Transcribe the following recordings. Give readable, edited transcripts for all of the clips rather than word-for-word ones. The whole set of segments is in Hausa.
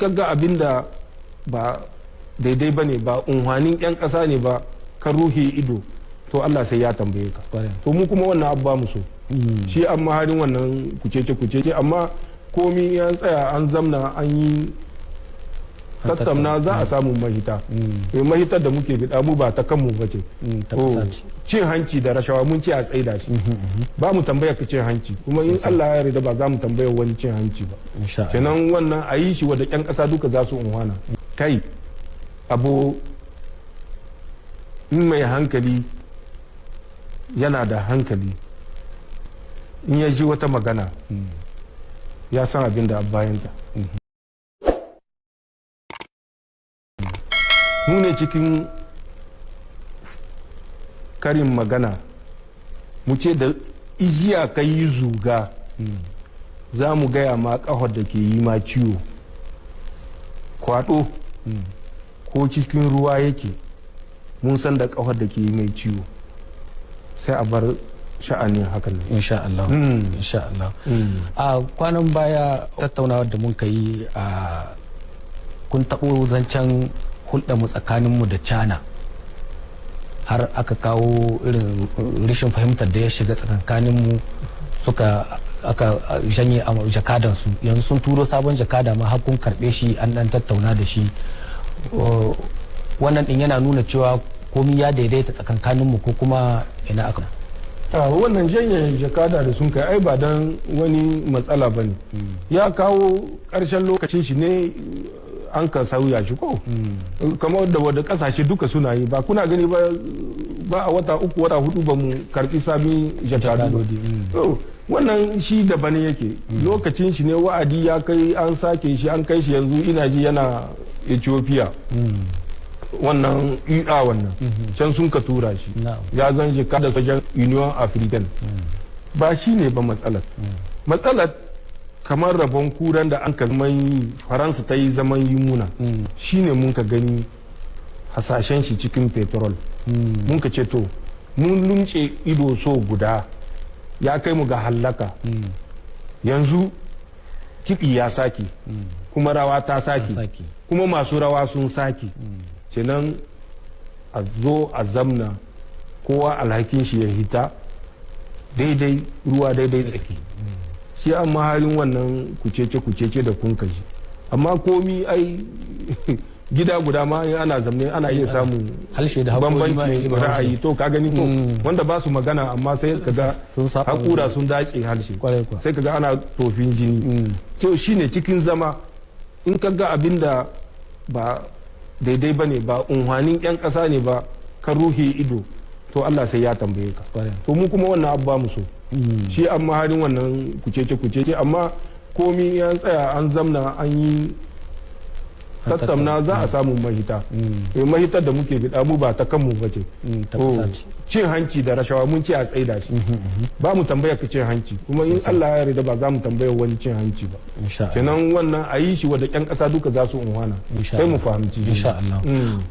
ka ga abin da ba daidai ba ne, ba unhwanin 'yan ƙasa ne ba, ka ruhe ido, to Allah sai ya tambaye ka. To mu kuma wannan abu ba mu so shi, amma harin wannan kucece kucece, amma komi ya tsaya an zamna an yi tattauna, za a samu mahita. Mahitar da muke bida mu ba ta kanmu ba ce. Cin hanci da rashawa mun ce a tsaida shi. Ba mu tambaya ka cin hanci, kuma in Allah ya yarda ba za mu tambaya wani cin hanci ba. Kenan wannan a yi shi wadda 'yan ƙasa duka za su unhwana. Kai abu in mai hankali yana da hankali, in ya ji wata magana ya san abin da bayanta. Mu ne cikin karin magana mu ce da ijiya ka yi zuga, za mu gaya ma ƙahon da ke yi ma ciwo. Kwaɗo ko cikin ruwa yake, mun san da ƙahon da ke yi mai ciwo. Sai a bar sha'anin hakan nan. Insha Allah. Insha Allah. A kwanan baya tattaunawar da mun yi, a kun taɓo zancen hulɗa mu tsakaninmu da China, har aka kawo irin rashin fahimtar da ya shiga tsakankaninmu, suka aka janye jakadansu. Yanzu sun turo sabon jakada ma, har kun karɓe shi, an ɗan tattauna da shi. Wannan ɗin yana nuna cewa komi ya daidaita tsakankaninmu, ko kuma ina aka A wannan janye jakada da sun kai, ai ba dan wani matsala ba ne. Ya kawo ƙarshen lokacin shi ne an ka sauya shi, ko kamar da wadda kasashe duka suna yi. Ba kuna gani ba, ba a wata 3, wata 4 ba mu karbi sabin jakadu ba. Wannan shi daban yake, lokacin shi ne wa'adi ya kai, an sake shi, an kai shi. Yanzu ina ji yana Ethiopia, wannan UA, wannan can sun ka tura shi, ya zan jika da sojan Union African. Ba shi ne ba matsalar. Matsalar kamar rabon kuran da an ka zaman yi, Faransa ta yi zaman yi muna, shi ne mun ka gani hasashen shi cikin petrol. Mun ka ce to mun lumce ido so guda ya kai mu ga hallaka. Yanzu kiɗi ya sake, kuma rawa ta sake, kuma masu rawa sun sake. Kenan a zo a zamna, kowa alhakin shi ya hita daidai ruwa daidai tsaki. Shi an mahalin wannan kucece kucece da kun kaji. Amma komi ai gida guda ma ana zamne ana iya samun bambanci ra'ayi. To ka gani ko wanda ba su magana, amma sai kaga hakura sun dace harshe, sai kaga ana tofin jini. To shine cikin zama, in kaga abin da ba daidai ba ne, ba unhwanin 'yan ƙasa ne ba, ka ruhe ido, to Allah sai ya tambaye ka. To mu kuma wannan abu ba mu so shi, amma harin wannan kucece kucece, amma komi ya tsaya an zamna an yi tattauna, za a samu mahita. Mahitar da muke bida mu ba ta kanmu ba ce. Cin hanci da rashawa mun ce a tsaida shi. Ba mu tambaya ka cin hanci, kuma in Allah ya yarda ba za mu tambaya wani cin hanci ba. Kenan wannan a yi shi wadda ƴan ƙasa duka za su unhwana, sai mu fahimci. Insha Allah.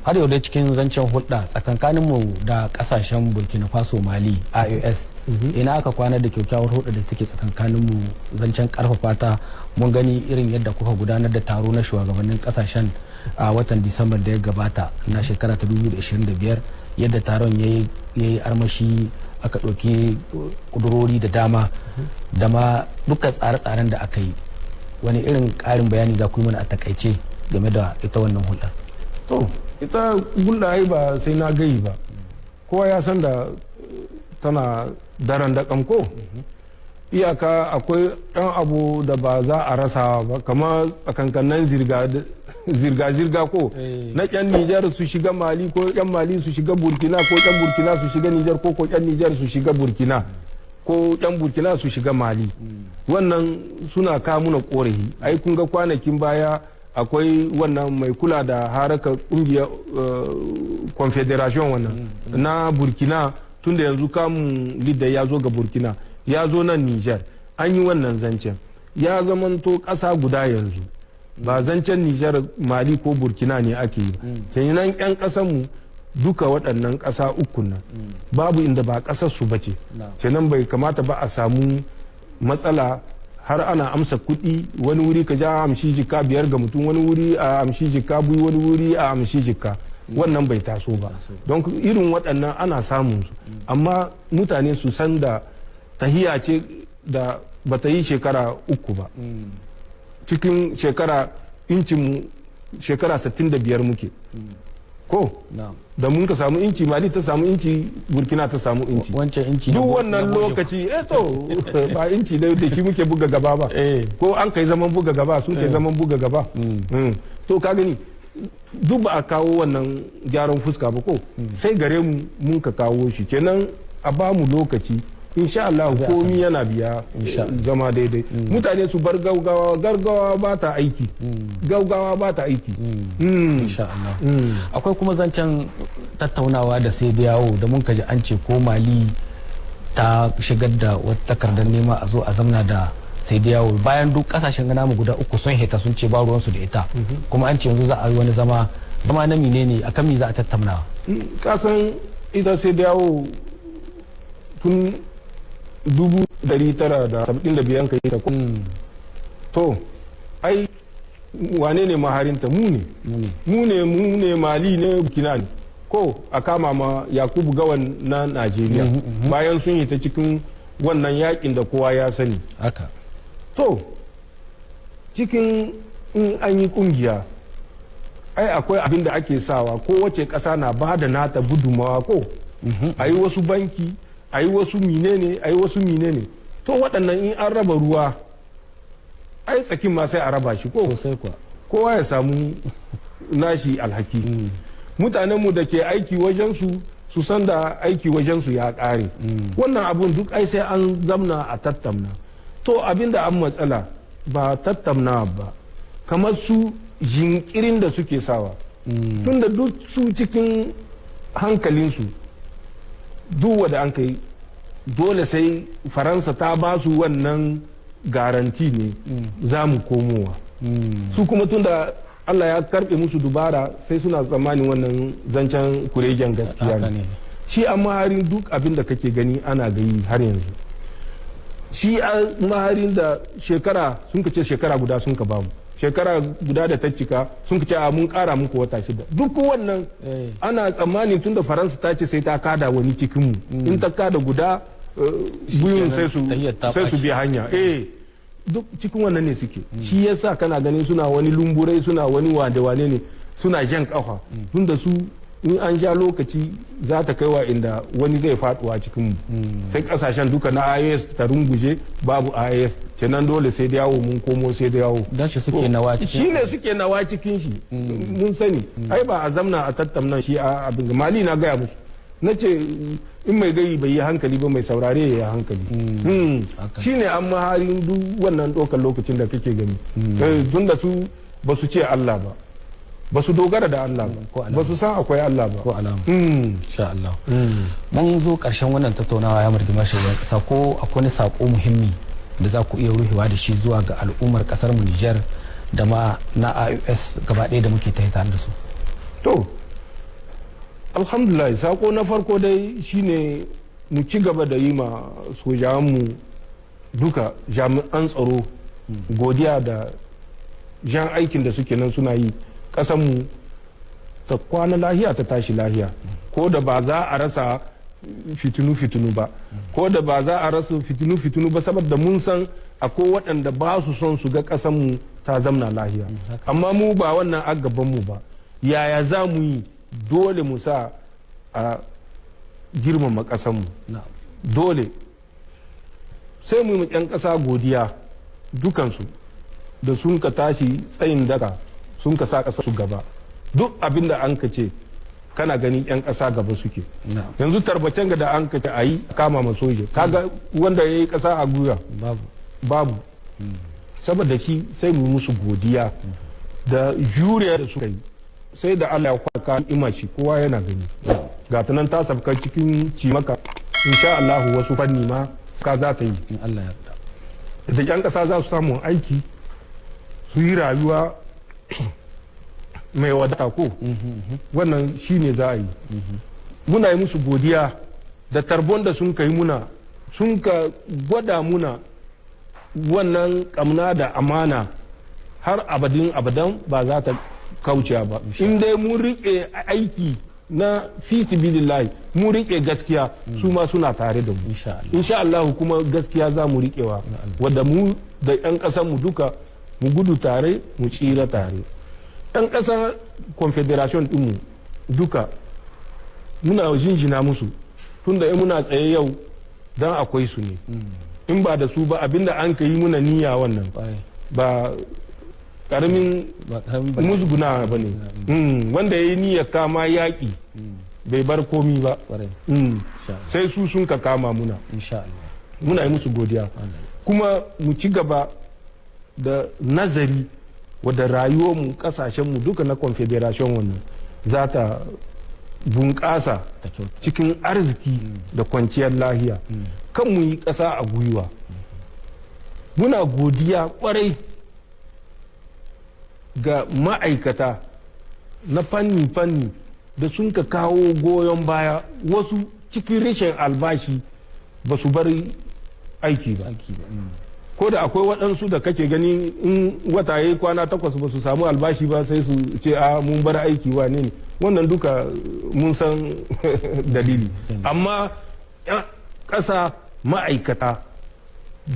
Har yau dai cikin zancen hulɗa tsakankanin mu da ƙasashen Burkina Faso, Mali, IOS, ina aka kwana da kyakkyawar hulɗa da take tsakankanin mu, zancen karfafa ta? Mun gani irin yadda kuka gudanar da taro na shugabannin kasashen a watan Disamba da ya gabata na shekara ta 2025, yadda taron ya yi armashi, aka ɗauki ƙudurori da dama da ma dukkan tsare-tsaren da aka yi. Wani irin ƙarin bayani za ku yi mana a takaice game da ita wannan hulɗa? To ita hulɗa ai ba sai na gayi ba, kowa ya san da tana daren da ko iyaka. Akwai ɗan abu da ba za a rasa ba, kamar tsakankanin zirga-zirga ko na ƴan Nijar su shiga Mali, ko ƴan Mali su shiga Burkina, ko ƴan Burkina su shiga Nijar, ko ƴan Nijar su shiga Burkina, ko ƴan Burkina su shiga Mali. Wannan suna kamuna korafi. Ai kun ga kwanakin baya akwai wannan mai kula da harakar kungiyar confederation wannan na Burkina, tunda yanzu kamun lidda ya zo ga Burkina, ya zo nan Niger, an yi wannan zancen. Ya zamanto ƙasa guda yanzu, ba zancen Niger, Mali ko Burkina ne ake yi ba. Kenan 'yan ƙasanmu duka waɗannan ƙasa uku nan babu inda ba ƙasar su bace. Kenan bai kamata ba a samu matsala. Har ana amsa kuɗi, wani wuri ka ja amshi jika 5 ga mutum, wani wuri a amshi jika 2, wani wuri a amshi jika. Wannan bai taso ba. Don irin waɗannan ana samun su, amma mutane su san da tahiya ce da bata yi shekara 3 ba. Cikin shekara incinmu shekara 65 muke ko da mun ka samu inci, Mali ta samu inci, Burkina ta samu inci. Wancan inci duk wannan lokaci to ba inci da shi muke buga gaba ba, ko an kai zaman buga gaba, sun kai zaman buga gaba. To ka gani duk ba a kawo wannan gyaran fuska ba, ko sai gare mu mun ka kawo shi. Kenan a ba mu lokaci, insha Allah komi yana biya zama daidai. Mutane su bar gaugawa, gaugawa ba ta aiki, gaugawa ba ta aiki. Insha Allah. Akwai kuma zancen tattaunawa da sai da yawo da mun kaji an ce ko Mali ta shigar da wata takardar nema a zo a zamna da sai da yawo, bayan duk kasashen gana mu guda 3 sun heta sun ce ba ruwansu da ita, kuma an ce yanzu za a yi wani zama na menene, akan me za a tattauna? Kasan ita sai da yawo tun 1975 ka yi ta. To ai wane ne maharinta? Mu ne, mu ne, mu ne, Mali ne, Burkina ne, ko a kama ma Yakubu Gawan na Najeriya bayan sun yi ta cikin wannan yakin da kowa ya sani. Haka. To cikin in an yi kungiya ai akwai abin da ake sawa, kowace ƙasa na ba da nata gudunmawa, ko a yi wasu banki, a yi wasu menene, a yi wasu menene. To waɗannan in an raba ruwa ai tsakin ma sai a raba shi, ko kowa ya samu nashi alhaki. Mutanenmu da ke aiki wajensu su san da aiki wajensu ya ƙare. Wannan abun duk ai sai an zamna a tattamna. To abin da an matsala ba tattamna ba, kamar su jinkirin da suke sawa, tunda duk su cikin hankalinsu duk wanda an kai dole sai Faransa ta ba su wannan garanti ne za mu komowa. Su kuma tunda Allah ya karbe musu dubara, sai suna tsammanin wannan zancen kuregen gaskiya ne. Shi a maharin duk abin da kake gani ana gayi har yanzu, shi a maharin da shekara sun ce shekara guda sun ka bamu, shekara guda da ta cika sun ce a mun kara muku wata 6. Duk wannan ana tsammanin tunda Faransa ta ce sai ta kada wani cikinmu, in ta kada guda biyun sai su bi hanya. Duk cikin wannan ne suke. Shi yasa kana ganin suna wani lumburai, suna wani wane ne, suna jan kafa, tunda su in an ja lokaci za ta kaiwa inda wani zai faduwa cikin mu, sai kasashen duka na IAS ta runguje, babu IAS kenan, dole sai da yawo mun komo sai da yawo. Dan shi suke nawa cikin shi ne suke nawa cikin shi. Mun sani ai ba a zamna a tattamnan shi a abin Mali. Na gaya musu, na ce in mai gayi bai yi hankali ba, mai saurare ya yi hankali. Shi ne an maharin duk wannan ɗaukar lokacin da kake gani, tun da su ba su ce Allah ba, ba su dogara da Allah ba, ba su san akwai Allah ba. Ko alama. Insha Allah. Mun zo ƙarshen wannan tattaunawa ya margima shugaban ƙasa, ko akwai wani sako muhimmi da za ku iya ruhewa da shi zuwa ga al'ummar ƙasar mu Nijar da ma na IOS gaba ɗaya da muke ta tare da su? To alhamdulillah, sako na farko dai shine mu ci gaba da yi ma sojawanmu duka, jami'an tsaro, godiya da jan aikin da suke nan suna yi, kasanmu ta kwana lahiya ta tashi lahiya. Ko da ba za a rasa fitinu-fitinu ba, ko da ba za a rasa fitinu-fitinu ba, saboda mun san akwai waɗanda ba su son su ga ƙasanmu ta zamna lahiya, amma mu ba wannan a gabanmu ba. Yaya za mu yi? Dole mu sa a girmama ƙasanmu, dole sai mu yi 'yan ƙasa godiya dukansu da sun ka tashi tsayin daka sun ka sa ƙasa su gaba. Duk abin da an ka ce kana gani 'yan ƙasa gaba suke. Yanzu tarbacen ga da an ka ce a yi kama ma soja, kaga wanda ya yi ƙasa a gwiwa? Babu. Saboda shi sai mu musu godiya da juriya da suka yi, sai da Allah ya kwaka ima shi kowa yana gani, ga ta nan ta sabka cikin cimaka. Insha Allah wasu fanni ma ka za ta yi Allah ya yarda. Da 'yan ƙasa za su samu aiki su yi rayuwa mai wadata, ko wannan shi ne za a yi. Muna yi musu godiya da tarbon da sun kai muna, sun ka gwada muna. Wannan kamna da amana har abadin abadan ba za ta kauce ba. In dai mun riƙe aiki na fisibilillahi, mun riƙe gaskiya, su ma suna tare da mu insha Allah. Kuma gaskiya za mu riƙewa, wadda mu da 'yan ƙasar mu duka mu gudu tare, mu tsira tare. 'Yan ƙasa confederation ɗinmu duka muna jinjina musu, tunda in muna tsaye yau dan akwai su ne. In ba da su ba, abinda an ka yi muna niyya wannan ba karamin musguna ba ne. Wanda ya yi niyyar kama yaƙi bai bar komi ba, sai su sun ka kama muna. Muna yi musu godiya, kuma mu ci gaba da nazari wadda rayuwarmu, kasashenmu duka na confederation wannan za ta bunƙasa cikin arziki da kwanciyar lahiya, kan mu yi ƙasa a gwiwa. Muna godiya kwarai ga ma'aikata na fanni-fanni da sun ka kawo goyon baya. Wasu cikin rashin albashi ba su bar aiki ba. Ko da akwai waɗansu da kake gani in wata ya yi kwana 8 ba su samu albashi ba, sai su ce a mun bar aiki, wane ne wannan? Duka mun san dalili. Amma ƙasa ma'aikata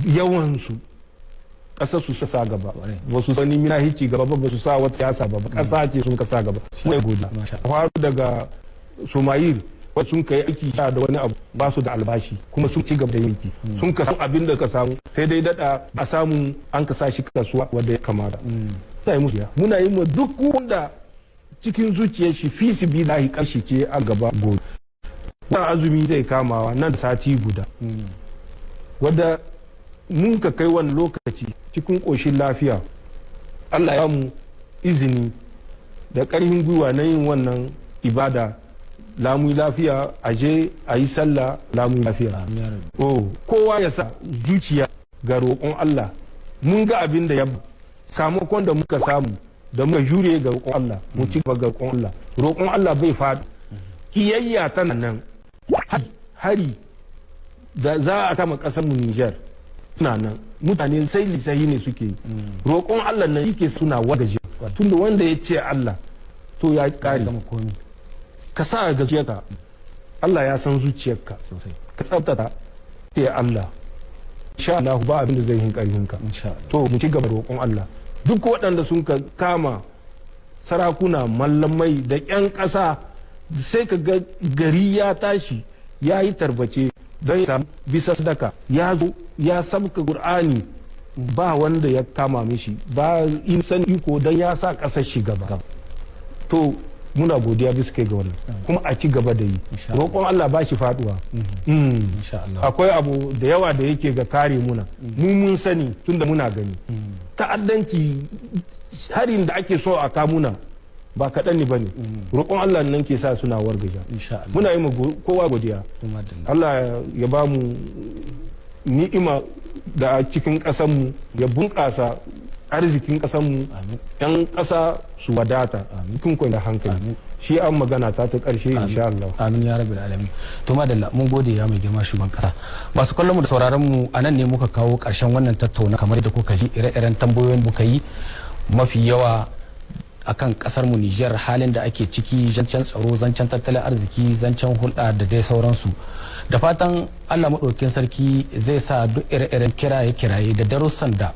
yawansu ƙasar su sa gaba, ba su sani mina hici gaba ba, ba su sa wata siyasa ba, ƙasa ce sun kasa gaba. Mai godiya faru daga Somayir, sun kai aiki sha da wani abu, ba su da albashi, kuma sun ci gaba da yanki, sun ka samu abin da ka samu, sai dai dada a samu an ka sa shi kasuwa wadda ya kamata. Muna yi musu, muna yi ma duk wanda cikin zuciyar shi fi sibilahi kashi ce a gaba. Gobe wannan azumi zai kamawa nan sati guda, wadda mun ka kai wani lokaci cikin ƙoshin lafiya, Allah ya mu izini da ƙarfin gwiwa na yin wannan ibada lamu lafiya, a je a yi sallah lamu lafiya. Oh, kowa ya sa zuciya ga roƙon Allah. Mun ga abin da ya sakamakon da muka samu da muka jure ga roƙon Allah. Mu ci gaba ga roƙon Allah. Roƙon Allah bai faɗi. Kiyayya tana nan, hari da za a kama ƙasar mu Niger suna nan, mutane sai lisahi ne suke yi. Roƙon Allah nan yake suna wagaje, tunda wanda ya ce Allah to ya kare. Ka sa ga zuciyarka, Allah ya san zuciyarka, ka tsabtata sai Allah, insha Allah ba abin da zai hin karfin ka. To mu ci gaba roƙon Allah. Duk waɗanda sun ka kama sarakuna, mallamai da ƴan ƙasa, sai ka ga gari ya tashi ya yi tarbace don ya bisa sadaka, ya zo ya sabka Qur'ani, ba wanda ya kama mishi ba in san iko don ya sa ƙasar shi gaba. To muna godiya bisa kai ga wannan, kuma a ci gaba da yi roƙon Allah, ba shi faduwa. Akwai abu da yawa da yake ga kare muna mu, mun sani tunda muna gani ta'addanci, harin da ake so a kamuna ba kaɗan ne ba ne. Roƙon Allah nan ke sa suna wargaja. Muna yi kowa godiya. Allah ya ba mu ni'ima da a cikin ƙasanmu, ya bunƙasa arzikin ƙasanmu, 'yan ƙasa su wadata cikin kwanciyar hankali. Shi an magana ta ta ƙarshe, insha Allah. Amin ya rabbil alamin. To madalla, mun gode ya mai girma shugaban kasa. Masu kallon mu da sauraron mu, anan ne muka kawo ƙarshen wannan tattauna. Kamar da kuka ji, ire-iren tambayoyin muka yi mafi yawa akan kasar mu Nijar, halin da ake ciki, zancen tsaro, zancen tattalin arziki, zancen hulɗa da dai sauransu. Da fatan Allah maɗaukin sarki zai sa duk ire-iren kiraye-kiraye da darussan da